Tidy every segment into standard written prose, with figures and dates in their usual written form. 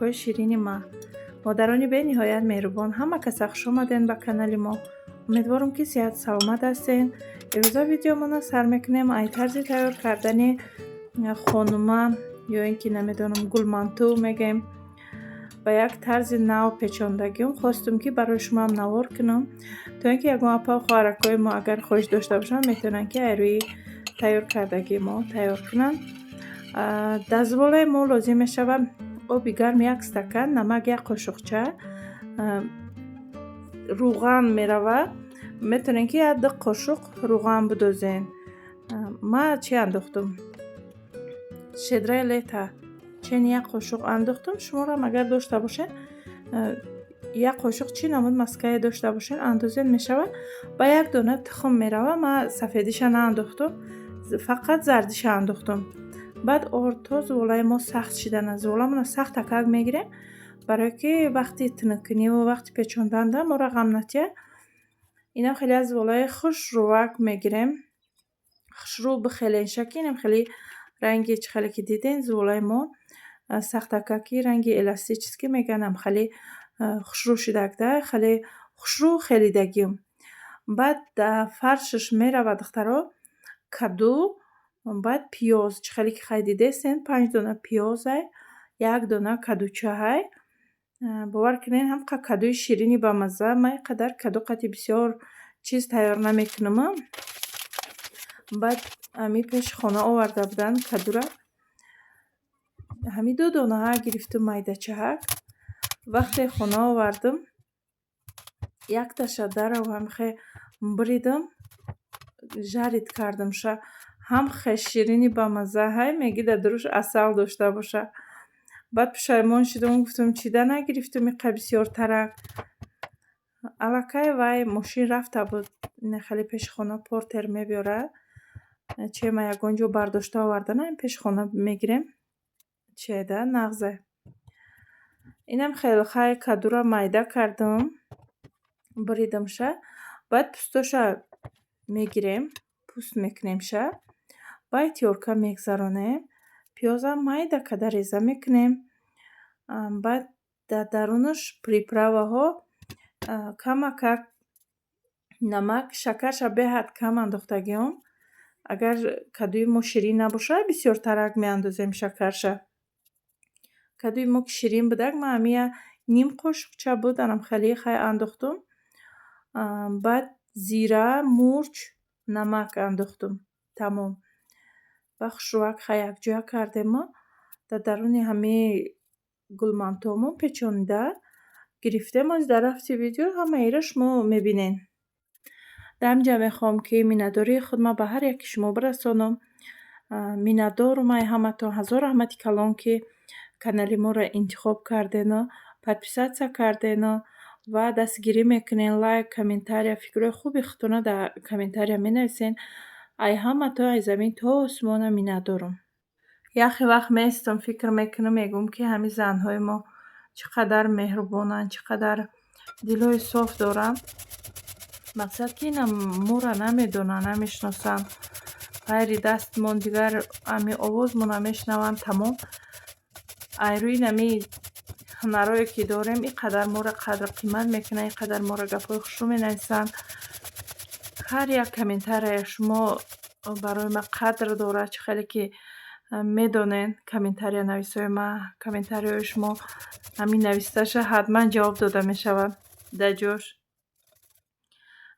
Хоҳаракҳои ширини ман, модарони бениҳоят меҳрубон, ҳама каса хушомаден ба канали мо. Умедворам, ки сиҳату саломат ҳастен. Имрӯза видеомонро сар мекунем ай тарзи тайёр кардани хонума ё ин ки, намедонам, гулманту мегӯем. Ба як тарзи нав печондагиам хостум, ки барои шумоам навор кунам, то ин ки ягон апау хоҳаракҳои мо агар хоҳиш дошта бошанд, метавонанд, ки ай рӯи тайёр кардагии мо тайёр кунанд. Дар зуволаи мо лозим мешавад оби гарм як стакан, намак як қошуқча, рӯған меравад. Метавонед, ки як ду қошуқ рӯған бидозен. Ман чӣ андохтум? «Щедрое лето» чени як қошуқ андохтум. Шуморам агар дошта бошед, як қошуқ чӣ намуд маскае дошта бошед, андозен, мешавад. Ба як дона тухм меравад. Ман сафедиша наандохтум, фақат зардиша андохтум. Баъд орд то зуволаи мо сахт шидана. Зуволамонро сахтакак мегирем, барое ки вақти тунуккуниву вақти печонданда моро ғам натиҳад. Инам хеле аз зуволаи хушрӯвак мегирем, хушрӯ бихеленша, ки инам хеле ранги чӣ хеле ки диден, зуволаи мо сахтакаки ранги эластический мегӯянд, хеле хушрӯ шидакда, хеле хушрӯ хелидагиам. Баъд дар фаршаш меравад, духтаро, каду, баъд пиёз. Чӣ хеле ки хай дидестен, панҷ дона пиёзай, як дона кадучаҳай. Бовар кунед, ҳамқа кадуи ширини бамазза. Ман ин қадар каду қати бисёр чиз тайёр намекунам. Баъд ҳамин пеши хона оварда буданд кадура, ҳамин ду донаҳа гирифтум, майдачаҳак. Вақте хона овардум, якташа дарав ҳамихе буридам, жарить кардамша. Ҳам хе ширини бамазза ҳай, мегӯӣ дар дуруш асал дошта боша. Баъд пушаймон шудам, гуфтам: «Чида нагирифтум иқа бисёртарак?» Аллакай вай мошин рафта буд. Ина хеле пеши хона портер мебиёрад. Чема ягон ҷо бардошта оварданам, пеши хона мегирем. Чеда нағзе. Инам хеле хай кадура майда кардам, буридамша. Баъд пӯстоша мегирем, пӯст мекунемша. Баъд тёрка мегзаронем. Пиёзам майда карда реза мекунем. Баъд дар дарунаш приправаҳо, камакак намак, шакарша беҳад кам андохтагиам. Агар кадуи мо ширин набошад, бисёртарак меандозем шакарша. Кадуи мо ки ширин будак, ман ҳамин ним қошуқча буд, анам хеле хай андохтум. Баъд зира, мурч, намак андохтум. Тамом. Ба хушрӯвак хай якҷоя кардему дар даруни ҳамин гулмантуомон печонида гирифтем. Оз дар рафти видео ҳамаиро шумо мебинед. Дар ҳамин ҷа мехоҳам, ки миннатдории худро ба ҳар яки шумо бирасонам. Миннатдорум ай ҳаматон. Ҳазор раҳмати калон, ки канали моро интихоб кардену подписаться кардену ва дастгирӣ мекунед, лайк, комментария, фикрҳои хуби худтонро дар комментария менависед. Ай ҳаматон аз замин то осмона миннатдорум. Яхе вақт меистам, фикр мекунам, мегӯям, ки ҳамин занҳои мо чӣ қадар меҳрубонанд, чӣ қадар дилҳои соф доранд. Мақсад, ки ина моро намедонанд, намешиносанд. Ғайри дастмон дигар ҳамин овозмонро мешунаванд, тамом. Ай рӯи ҳамин ҳунарҳое ки дорем, ин қадар моро қадру қимат мекунанд, ин қадар моро гапҳои хушрӯ менависанд. Ҳар як комментарияи шумо барои ман қадр дорад. Чӣ хеле ки медонед, комментариянависҳои ман, комментарияҳои шумо ҳамин нависташа ҳатман ҷавоб дода мешавад дар ҷош.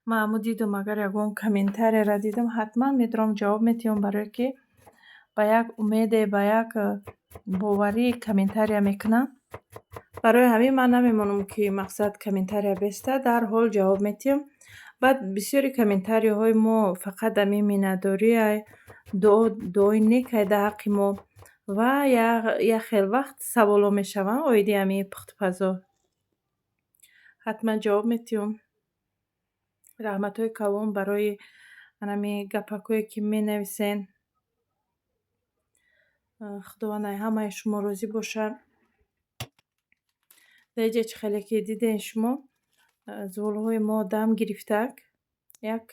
Ман ҳамун дидум, агар ягон комментарияро дидам, ҳатман медурам, ҷавоб медиҳам, барое ки ба як умеде, ба як боварӣ комментария мекунам. Барои ҳамин ман намемонам, ки мақсад комментария беста, дарҳол ҷавоб медиҳам. Баъд бисёри комментарияҳои мо фақат ҳамин миннатдориай, дуо, дуои некай дар ҳаққи мо ва як хел вақт саволҳо мешаванд оиди ҳамин пухтупазо. Ҳатман ҷавоб медиҳам. Раҳматҳои калон барои ҳамин гапакҳое, ки менависен. Худованд ай ҳамаи шумо розӣ бошад. Дар инҷа, чӣ хеле ки дидем шумо, зуволҳои мо дам гирифтак. Як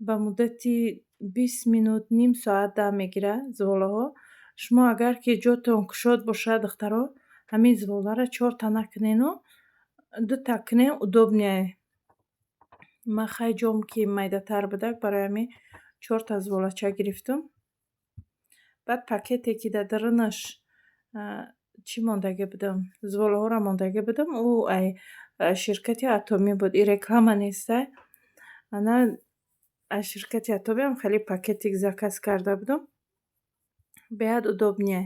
ба муддати 20 минут, ним соат дам мегирад зуволаҳо. Шумо агар ки ҷотон кушод бошад, духтаро, Ҳамин зволаро чорта накунену дута кунем, удобнее. Ман хай ҷом ки майдатар будак, барои ҳамин чорта зволача гирифтум. Баъд пакете, ки дар дарунаш чӣ мондагӣ будам, зволаҳоро мондагӣ будам, ӯ ай ширкати Атомӣ буд. И реклама нестай. Ана, аз ширкати Атомиам хеле пакетик заказ карда будам. Беҳад удобнее.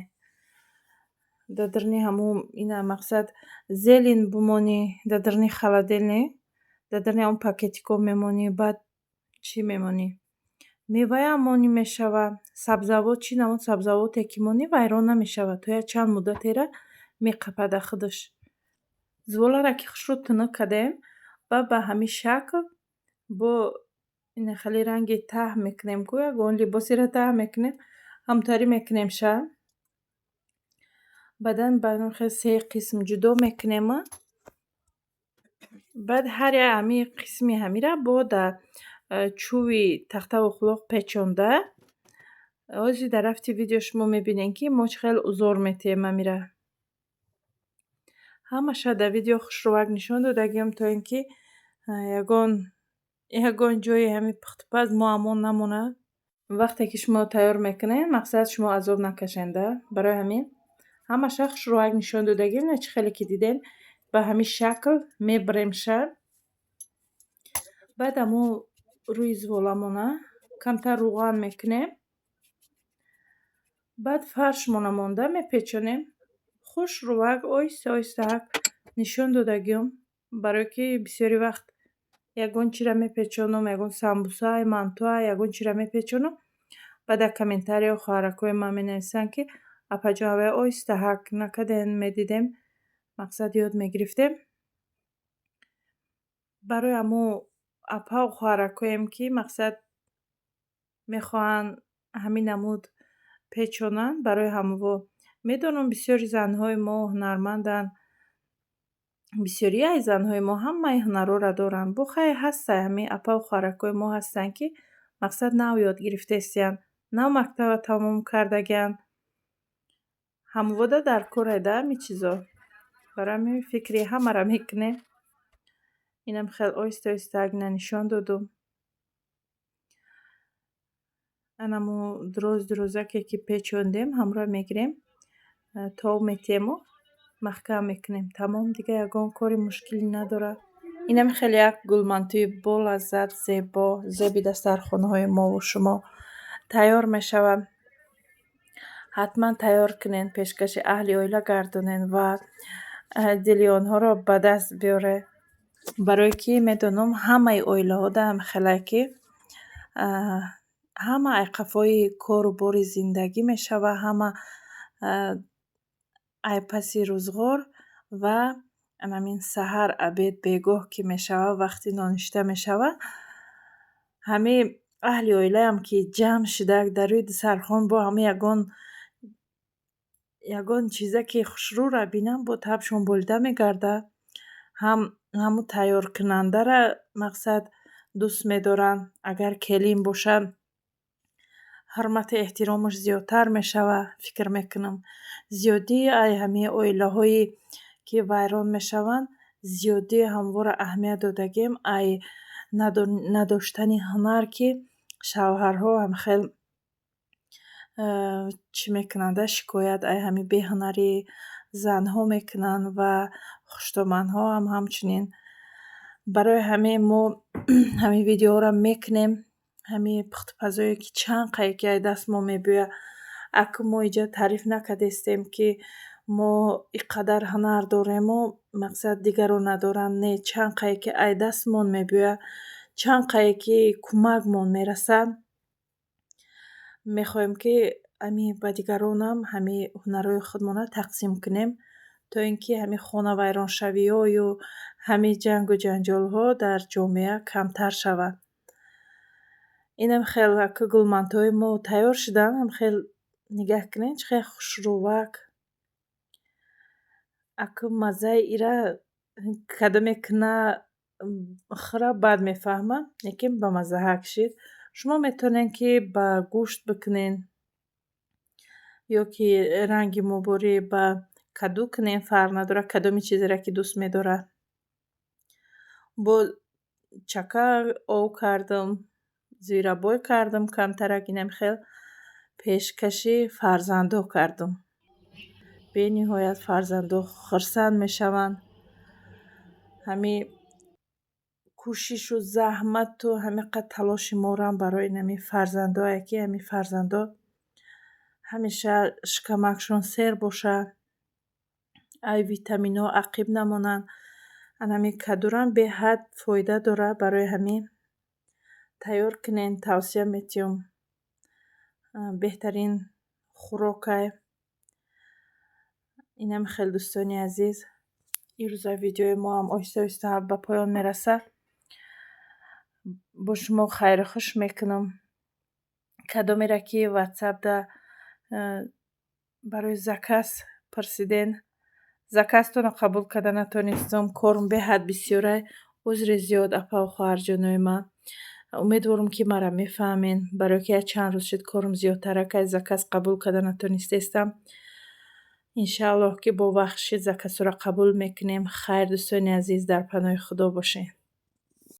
Дар даруни ҳамун ина, мақсад, зелень бимонӣ, дар даруни холодильник, дар даруни ҳамун пакетикҳо мемонӣ, баъд чӣ мемонӣ? Меваям монӣ мешавад, сабзавот, чӣ намуд сабзавоте ки монӣ, вайрон намешавад. То як чанд муддатеро меқапад дар худаш. Зволаро ки хушрӯ тунук кардем, баъд ба ҳамин шакл бо ина хеле ранги таҳ мекунем ку, ягон либосеро таҳ мекунем, ҳамтарӣ мекунем ша. Баъдан ба се қисм ҷудо мекунему баъд ҳар як ҳамин қисми ҳамира бо дар чӯби тахтаву хулоқ печонда. Ҳозир дар рафти видео шумо мебинед, ки мо чӣ хел узор метиҳем ҳамира. Ҳамаша дар видео хушрӯвак нишон додагиам, то ин ки ягон ҷои ҳамин пухтупаз муаммо намонад. Вақте ки шумо тайёр мекунед, мақсад, шумо азоб накашед да. Барои ҳамин ҳамаша хушрӯвак нишон додагиам. Чӣ хеле ки дидем, ба ҳамин шакл мебиремша. Баъд ҳамун рӯи зволамона камтар рӯған мекунем. Баъд фаршмона монда мепечонем. Хушрӯвак, оҳиста оҳистаак нишон додагиам, барое ки бисёри вақт ягон чиро мепечонам, ягон самбуса, мантуа, ягон чиро мепечонам. Баъд дар комментарияҳо хоҳаракҳои ман менависанд, ки апаҷон, аввал оҳистаҳак накардем, медидем, мақсад, ёд мегирифтем. Барои ҳамун апаву хоҳаракҳоем, ки, мақсад, мехоҳанд ҳамин намуд печонанд, барои ҳамво. Медонам, бисёри занҳои мо ҳунарманданд. Бисёрии ай занҳои мо ҳамаи ҳунарҳоро доранд. Бо хай, ҳастанд ҳамин апаву хоҳаракҳои мо ҳастанд, ки, мақсад, нав ёд гирифтаистиянд, нав мактабро тамом кардагианд. Ҳамвода дар корай да ҳамин чизо. Барои ҳамин фикри ҳамаро мекунем. Инам хел оҳиста оҳиста ина нишон додум. Анамо дроз дрозаке, ки печондем, ҳамроҳ мегирем, тов метиҳему маҳкам мекунем. Тамом, дигар ягон кори мушкилӣ надорад. Инам хеле як гулмантуи болаззат, зебо, зеби дастархонаҳои мову шумо тайёр мешавад. Ҳатман тайёр кунед, пешкаши аҳли оила гардонед ва дили онҳоро ба даст биёред. Барое ки медонам, ҳамаи оилаҳо даам хеле, ки ҳама айқафҳои кору бори зиндагӣ мешава, ҳама ай паси рӯзғор ва анамин саҳар, обед, бегоҳ ки мешава, вақти ноништа мешава, ҳамин аҳли оилаам ки ҷамъ шуда дар рӯи дастархон бо ҳама ягон чизе ки хушрӯра бинам, бо табшон болида мегардад. Ҳам ҳамун тайёркунандара, мақсад, дӯст медоранд. Агар келин бошад, ҳурмату эҳтиромаш зиёдтар мешавад, фикр мекунам. Зиёдии ай ҳамин оилаҳое, ки вайрон мешаванд, зиёдии ҳамвора аҳамият додагем ай надоштани ҳунар, ки шавҳарҳо ҳам хел чӣ мекунанд, шикоят ай ҳамин беҳунарии занҳо мекунанд ва хуштоманҳо ҳам ҳамчунин. Барои ҳамин мо ҳамин видеоҳоро мекунем, ҳамин пухтупазое, ки чанд қае ки ай даст мо мебиёяд. Аку мо инҷа таъриф накардестем, ки мо ин қадар ҳунар дорему, мақсад, дигарон надоранд. Не, чанд қае ки ай дастмон мебиёяд, чанд қае ки кӯмакмон мерасад, мехоҳем, ки ҳамин ба дигаронам ҳамин ҳунарҳои худмонро тақсим кунем, то ин ки ҳамин хонавайроншавиҳою ҳамин ҷангу ҷанҷолҳо дар ҷомеа камтар шавад. Инам хел аку гулмантуҳои мо тайёр шуданд. Ҳам хел нигаҳ кунед, чӣ хел хушрӯвак. Аку маззаи ира кадоме ки на хӯра, баъд мефаҳмад, лекин ба маззаҳак шид. Шумо метавонед, ки ба гӯшт бикунед ё ки ранги моборӣ ба Каду кунем, фарқ надорад, кадоми чизеро ки дӯст медорад. Бо чака ов кардам, зверобой кардам камтарак, инам хел пешкаши фарзандо кардам. Бениҳоят фарзандо хурсанд мешаванд. Ҳами кӯшишу заҳмату ҳамин қадр талоши морам барои инами фарзандое, ки ҳамин фарзандо ҳамеша шикамакшон сер бошад, ай витаминҳо ақиб намонанд. Анами кадурам беҳад фоида дорад, барои ҳамин тайёр кунен, тавсия метиҳам. Беҳтарин хӯрокай. Инам хел, дӯстони азиз, ирӯза видеои мо ҳам оҳиста оҳиста ба поён мерасад. Бо шумо хайру хуш мекунам. Кадомеро ки ватсапда барои заказ пурсиден, заказтонро қабул карда натонистам, корм беҳад бисёрай. Узри зиёд, апаву хоҳарҷонои ман. Умедворам, ки маро мефаҳмен, барое ки як чанд рӯз шуд, корм зиёдтаракай, заказ қабул карда натонистаистам. Иншааллоҳ, ки бо вақт шид, заказҳоро қабул мекунем. Хайр, дӯстони азиз, дар паноҳи Худо бошед.